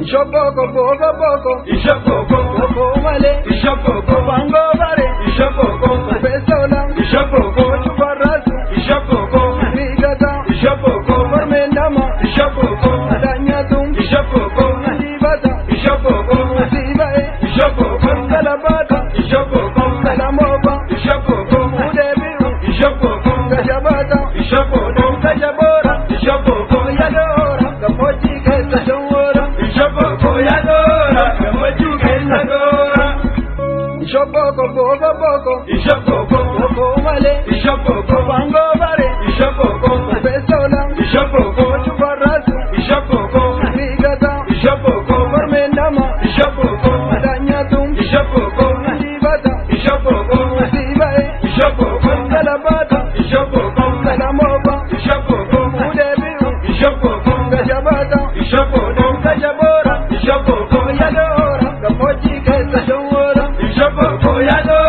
Ishoboko boko boko. Ishoboko. Boko male. Ishoboko. Bango bare. Ishoboko. Besola. Ishoboko. Chubarasu. Ishoboko. Rigata. Ishoboko. Mormendama. Ishoboko. Danyatum. Ishoboko. Dibata. Ishoboko. Dibae. Ishoboko. Kalabata. Ishoboko. Kalamoba. Ishoboko. Udebiru. Ishoboko. Gajabata. Ishoboko. Gajabora. Ishoboko. Yadora. Gammoojjii keessa shawwara. Ishoboko yadoora gammachuu keessa doora. Ishoboko boko boko. Ishoboko. Boko malee. Ishoboko. Bangoo bare. Ishoboko. Besola. Ishoboko. Chubarasu. Ishoboko. Rigata. Ishoboko. Mormendama. Ishoboko. Danyatum. Ishoboko. Dibata. Ishoboko. Dibae. Ishoboko. Kalabata. Ishoboko. Kalamoba. Ishoboko. Udebiru. Ishoboko. Gajabata. Ishoboko. Gajabora. Ishoboko. Yadora. Gammoojjii keessa shawwara. Ishoboko yadoora.